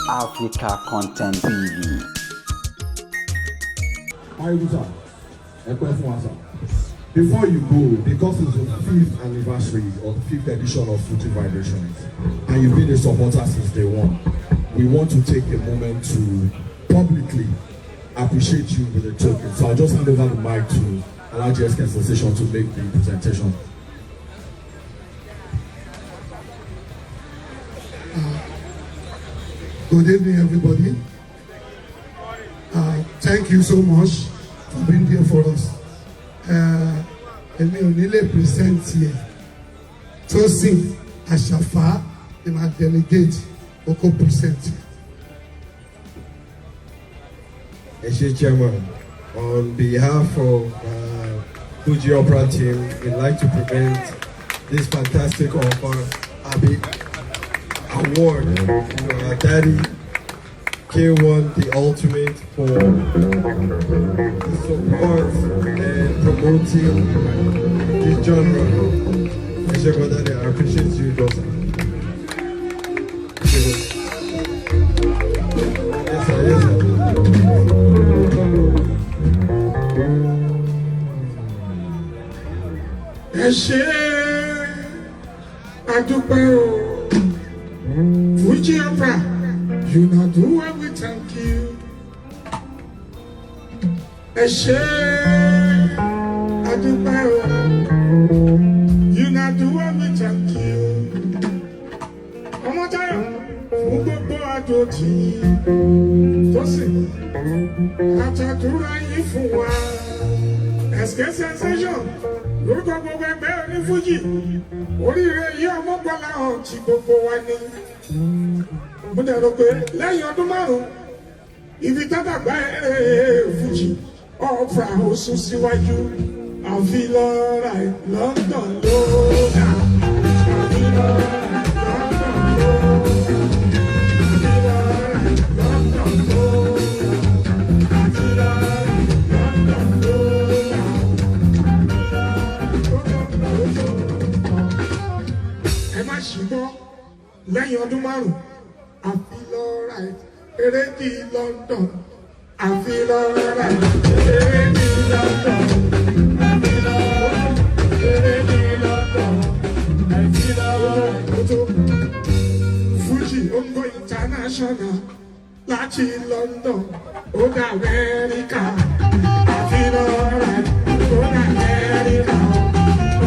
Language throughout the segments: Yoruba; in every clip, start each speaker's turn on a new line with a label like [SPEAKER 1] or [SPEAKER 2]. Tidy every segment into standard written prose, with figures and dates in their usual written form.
[SPEAKER 1] Africa Content TV.
[SPEAKER 2] Mayegun sir, ẹ pẹ́ fún wa sir. Before you go, because it's the fifth anniversary or the fifth edition of Fuji Vibrations, and you've been a supporter since day one, we want to take a moment to publicly appreciate you with a token. So I'll just hand over the mic to Alhaji SK Sensation to make the presentation.
[SPEAKER 3] Good evening, everybody. Thank you so much for being there for us. Èmi ò ní lè present here. Tosin Àṣàfà ni my delegate kókó present.
[SPEAKER 4] Ẹ ṣé, Chairman. On behalf of Fuji Opera team, we'd like to present this fantastic offer, Abi award to our daddy, K1 the Ultimate, for the support and promoting this genre. Ẹ ṣé gan, Daddy, I appreciate you, daughter. Yes, sir. Yes, sir.
[SPEAKER 3] Ẹ ṣé, adúpẹ́ o. Fuji Opera, you na do well, we thank you. Ẹ ṣé, adúpẹ́ o. You na do well, we thank you. Ọmọ́táyọ̀ fún gbogbo àjò tí tó sì àtàdúrà yín fún wa. SK Sensation lórúkọ gbogbo ẹgbẹ́ onífújì, oríire yìí ọmọgbọ́lá hàn tí gbogbo wa ní. Mo dẹ̀ rò pé lẹ́yìn ọdún 5, ibi tátàgbà eré fújì opera ó sún síwájú. Àfi lọ́ra London ló dà. Àfi lọ́ra London ló dà. Àfi lọ́ra London ló dà. Àfi lọ́ra London ló dà. Ẹ má ṣì gbọ́, lẹ́yìn ọdún 5, àfi lọ́ra eré di London. Àfi lọ́ra eré di London. Àfi lọ́ra eré di London. Àfi lọ́ra Fuji ó ń go international láti London ó dé Amẹ́ríkà. Àfi lọ́ra ó dé Amẹ́ríkà.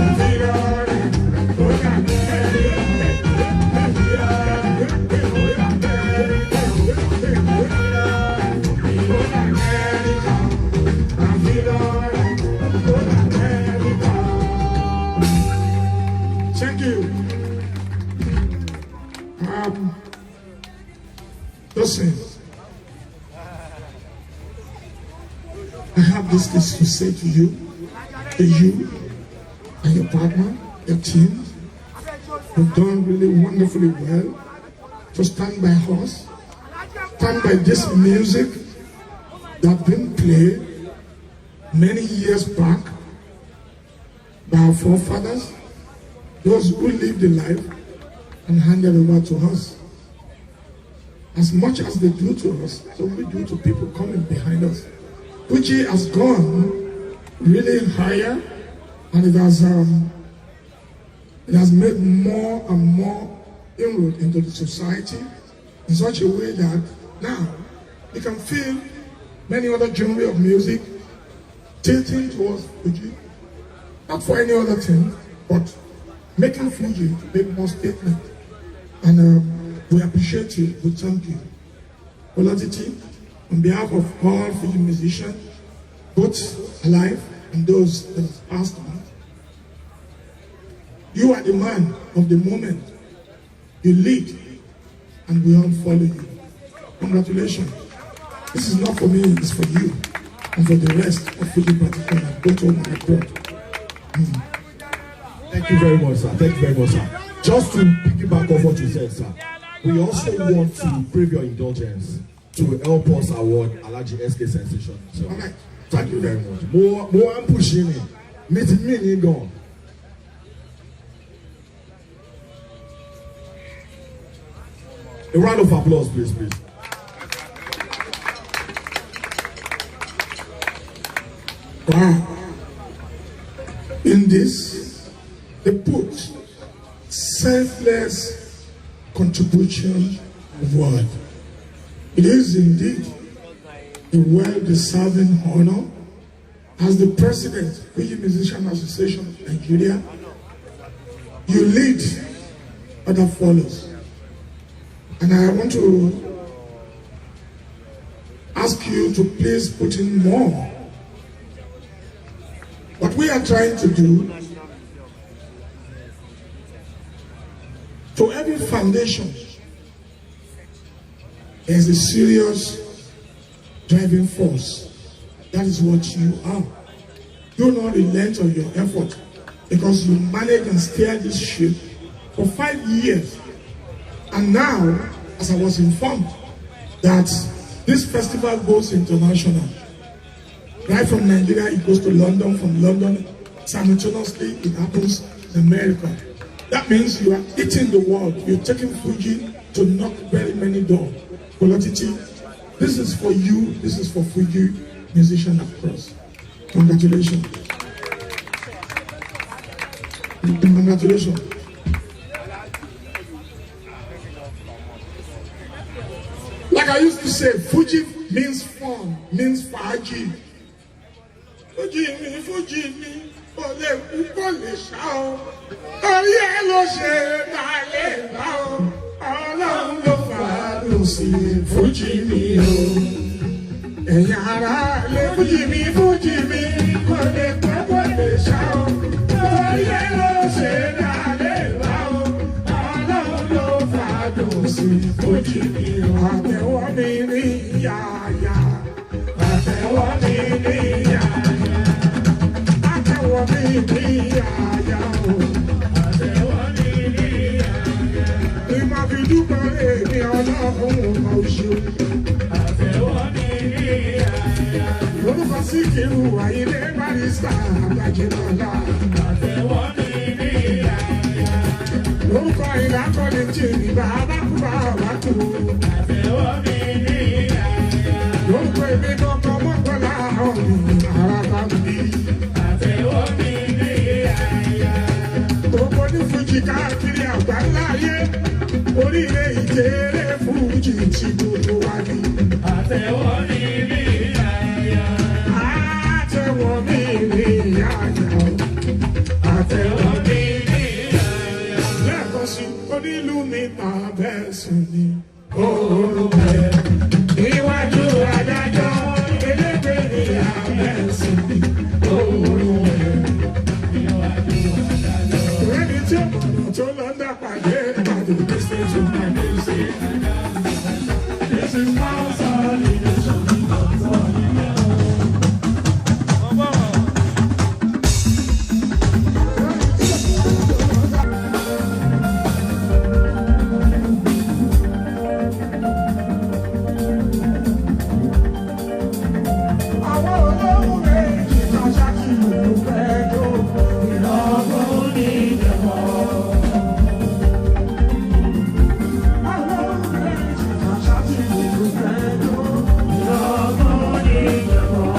[SPEAKER 3] Àfi lọ́ra ó dé Amẹ́ríkà. Àfi lọ́ra ó dé Amẹ́ríkà. Ó dé Amẹ́ríkà. Àfi lọ́ra ó dé Amẹ́ríkà. Thank you. Listen, I have this thing to say to you and your partner, your team. You've done really wonderfully well to stand by us, stand by this music that been played many years back by our forefathers, those who lived the life and handed over to us. As much as they do to us, so we do to people coming behind us. Fuji has gone really higher, and it has made more and more inroad into the society in such a way that now you can feel many other genre of music tilting towards Fuji, not for any other thing, but making Fuji to make more statement. And we appreciate you, we thank you. Olatiti, on behalf of all Fuji musicians, both alive and those that have passed on, you are the man of the moment. You lead, and we all follow you. Congratulations. This is not for me, it's for you and for the rest of Fuji practitioners, both home and abroad.
[SPEAKER 2] Thank you very much, sir. Thank you very much, sir. Just to piggyback off what you said, sir, we also want to crave your indulgence to help us award Alhaji SK Sensation. So,
[SPEAKER 3] All right.
[SPEAKER 2] thank you very much. More, I'm pushing it. Meeting me, gone. A round of applause, please, please.
[SPEAKER 3] Wow. In this, they put selfless contribution award. It is indeed a well-deserving honor. As the president, Fuji Musician Association of Nigeria, you lead, other follows. And I want to ask you to please put in more. What we are trying to do, to every foundation, there's a serious driving force. That is what you are. Do not relent on your effort because you manage and steer this ship for 5 years. And now, as I was informed, that this festival goes international. Right from Nigeria, it goes to London. From London, simultaneously, it happens in America. That means you are eating the world. You're taking Fuji to knock very many doors. Politici, this is for you. This is for Fuji musician across. Congratulations. Congratulations. Like I used to say, Fuji means fun, means fàájì. Fuji mi, Fuji mi, kò lè kú kò lè ṣá o. Orí ẹ ló ṣe balẹ̀ bá o. Ọlọ́run ló fàádùn sí Fuji mi o. Ẹ̀yin ará lé Fuji mi, Fuji mi, kò lè kú kò lè ṣá o. Orí ẹ ló ṣe balẹ̀ bá o. Ọlọ́run ló fàádùn sí Fuji mi o. Àtẹ̀wọ́ mi ní yàyà. Àtẹ̀wọ́ mi ní yàyà. Àtẹ̀wọ́ mi ní yàyà o. Àtẹ̀wọ́ mi ní yàyà. Ìmọ̀ fi dúpẹ́ èmi ọlọ́run ọ̀gá oṣù. Àtẹ̀wọ́ mi ní yàyà. Lórúkọ Síkírù Àyìndé Barrister Àgbàjẹ́lọ́lá. Àtẹ̀wọ́ mi ní yàyà. Lórúkọ ìlàkọ́lẹ̀ tí mi bàbá kú bàbá kú. Àtẹ̀wọ́ mi ní yàyà. Lórúkọ èmi kankan mọ́kànlá ọ̀hún ara bá mi. Àtẹ̀wọ́ mi ní yàyà. Gbogbo ní Fújì káàkiri àgbáńlá ayé. Oríire ìjẹ́rẹ́ Fújì tí gbogbo wa ní. Àtẹ̀wọ́ mi ní yàyà. Àtẹ̀wọ́ mi ní yàyà. Àtẹ̀wọ́ mi ní yàyà. Lẹ́ẹ̀kan sí, onílù mi máa bẹ́ẹ̀ sùn ní orúkọ ẹ̀. Níwájú adájọ́, elégbè ní abẹ́ sùn ní orúkọ ẹ̀. Ẹni tí ó mọ̀nà tó lọ ń dá pàdé pàdé. Listen to my music. This is consolidation. Àwọn olóhùn méjì kan ṣàkíyèsí pẹ́jọ́ ìlọ́gbọ́n ní ìjẹ̀bọ̀. Àwọn olóhùn méjì kan ṣàkíyèsí pẹ́jọ́ ìlọ́gbọ́n ní ìjẹ̀bọ̀.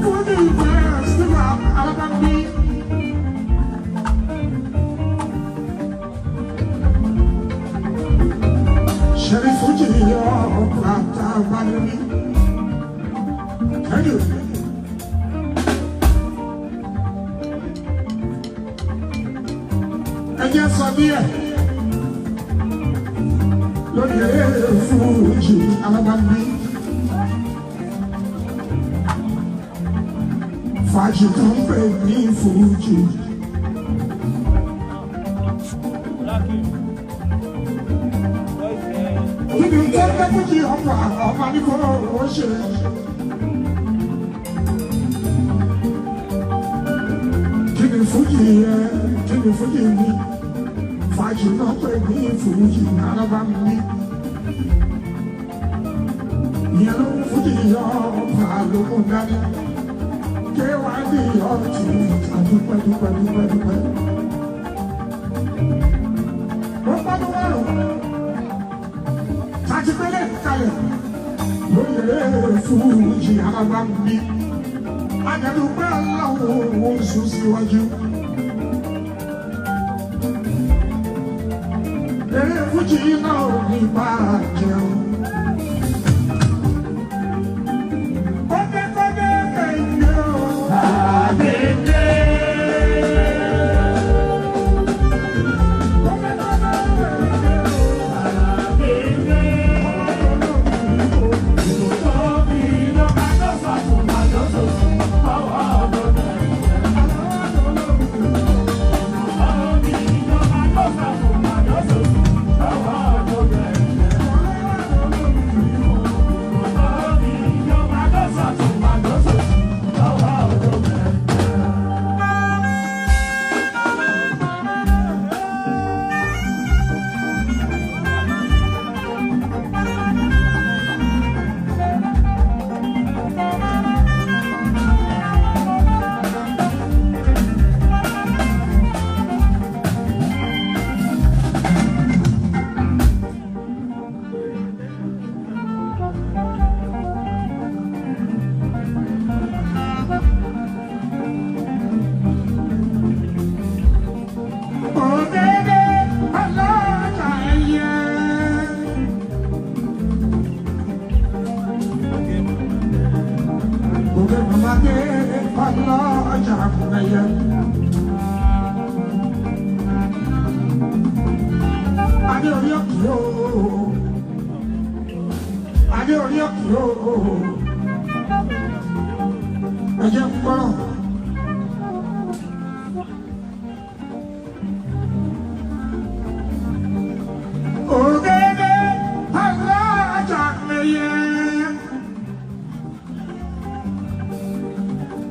[SPEAKER 3] Fuji Festival, Alabama. Ṣẹ̀rí Fuji ọ̀pọ̀ àtàbánibí. Thank you. Díẹ̀ lórí eré fújì alábàgbé. Fàájì tó ń pè ní fújì. Kí ni tó ń pẹ́ fújì ọ̀pọ̀ ọ̀pọ̀ ní kò ó ṣe? Kí ni fújì yẹ? Kí ni fújì mi? Fàájì náà pè ní fújì alábàgbé. Ìyẹn ló ń fújì ọ̀pọ̀ àlòkùn dání. Kéwàá ọtí àdúpẹ́ dúpẹ́ dúpẹ́ dúpẹ́. Ó gbọ́dọ̀ wọ̀rọ̀ tàti pélé kalẹ̀ lórí eré fújì alábàbí. Àjẹdùpẹ́ aláwọ̀ oṣù síwájú. Eré fújì náà ò ní bàjẹ́ o. Kọ́dé kẹ́hìndé o. Ògèdè alájà ẹyẹ. Ògè màmá alájà ẹyẹ. Adé orí òkè o. Adé orí òkè o. Ẹ jẹ́ ń gbọ́rọ̀. Ògèdè alájà ẹyẹ.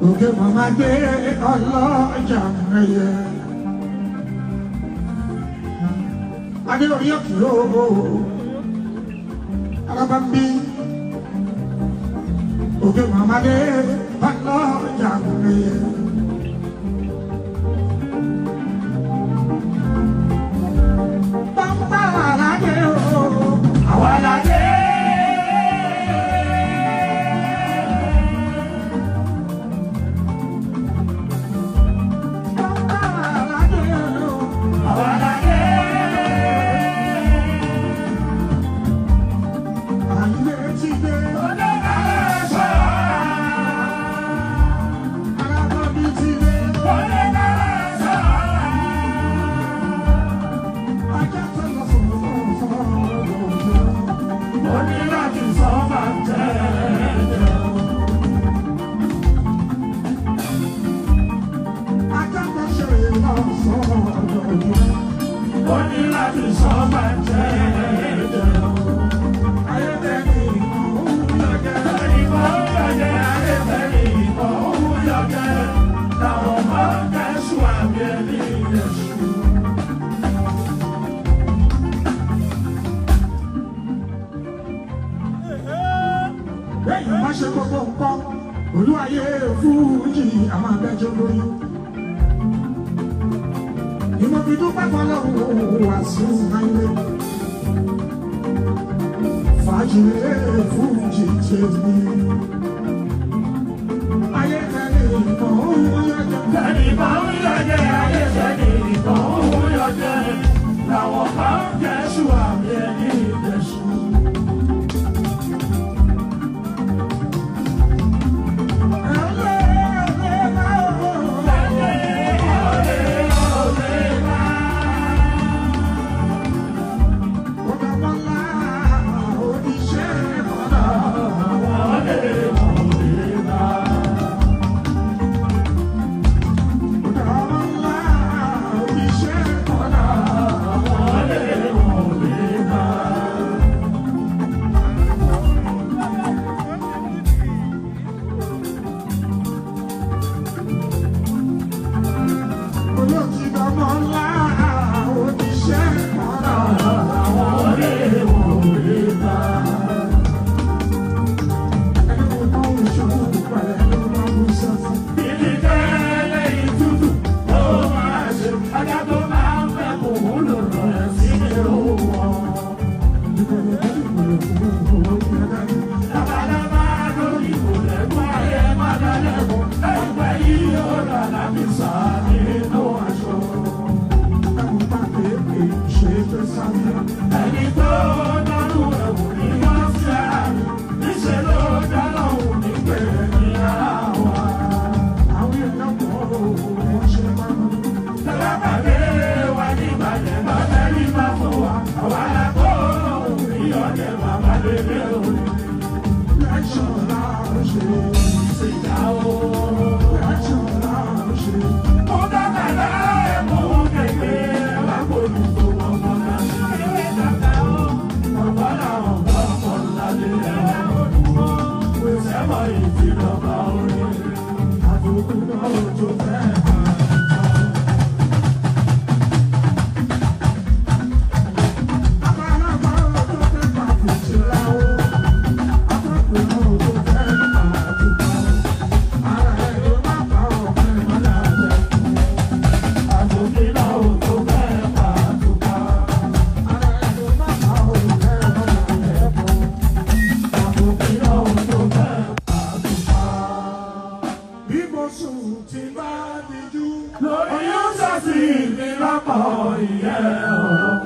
[SPEAKER 3] Òkè màmá dé ọlọ́jà ẹyẹ. Adé orí òkè o. Alábàmbí. Òkè màmá dé ọlọ́jà ẹyẹ. Bàbá aládé o. Àwa aládé. Bàbá aládé o. Àwa aládé. Àyè ti dé. Alábàbí ti dé. Ajá tó lọ sọ̀rọ̀ sọ̀rọ̀ sọ̀rọ̀.
[SPEAKER 5] Ó ní láti sọ máa ń tẹ́ ẹ.
[SPEAKER 3] Ajá tó ṣe lọ sọ̀rọ̀ sọ̀rọ̀.
[SPEAKER 5] Ó ní láti sọ máa ń tẹ́ ẹ.
[SPEAKER 3] Ayé tẹ̀lé ìmọ̀ òun lọ́jọ́.
[SPEAKER 5] Ìmọ̀ ń yọjẹ́, ayé fẹ́ ìmọ̀ òun yọjẹ́. Làwọn máa ń kẹ́sùn àmì ẹni ìyẹ̀sùn.
[SPEAKER 3] Lẹ́yìn má ṣe gbogbo nǹkan, olúwayé fújì àwọn abẹ́jọ́ lórí. Ìmọ̀ fi dúpẹ́ fọlọ́run wá sí ayé. Fàájì fújì tèmi. Ayé tẹ̀lé ìmọ̀ òun yọjọ́.
[SPEAKER 5] Tẹ̀lé ìmọ̀ ń yọjẹ́, ayé fẹ́ ìmọ̀ òun yọjẹ́. Làwọn máa ń kẹ́sùn àmì ẹni ìyẹ̀sùn.
[SPEAKER 3] Ẹ̀lẹ́ ẹ̀lẹ́ máa wò.
[SPEAKER 5] Labalábá lórí ìmùlẹ̀kùn ayé má dálẹ́kùn. Láìpẹ́ yìí ó rà lábìsà nínú aṣọ. Ẹni tó dánú ẹ̀wù ní wọ́n ṣe àmì. Níṣẹ́ ló dá lọ́hùn nígbè ní ara wa. Tọ́lápàdé wa ní ìbàjẹ́ bàbá rí bá fún wa. Àwa la kó lóhùn ní ọ̀dẹ̀ bàbá lélẹ̀ òní. Ìsìnká o. Mo dábàá láì mú kékeré wá kó ní tó wọ́n mọ́ náà. Bàbá làwọn bá pọ̀ lálẹ́ ẹ̀. Kò sẹ́mọ̀ ìdílọ́ba orin. Àbùkù náà tó fẹ́ máa.
[SPEAKER 3] Bí mo sùn tí bá dijú.
[SPEAKER 5] Lórí sọ́ọ̀sì mi lọ́pọ̀ ìyẹ́ ọ̀rọ̀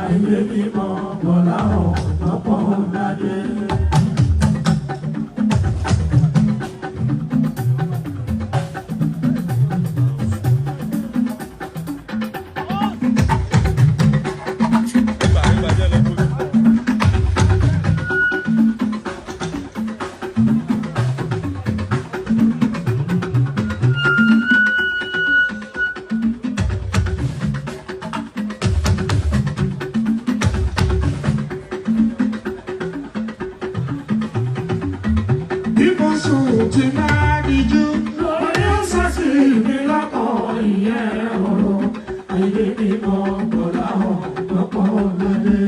[SPEAKER 5] àìlè mímọ́ bọ̀lá ọ̀pọ̀ ọ̀dàdé.
[SPEAKER 3] Bí mo sùn tí bá dijú.
[SPEAKER 5] Lórí sọ́ọ̀sì mi lọ́pọ̀ ìyẹ́ ọ̀rọ̀ àìlè mímọ́ bọ̀lá ọ̀pọ̀ ọ̀dàdé.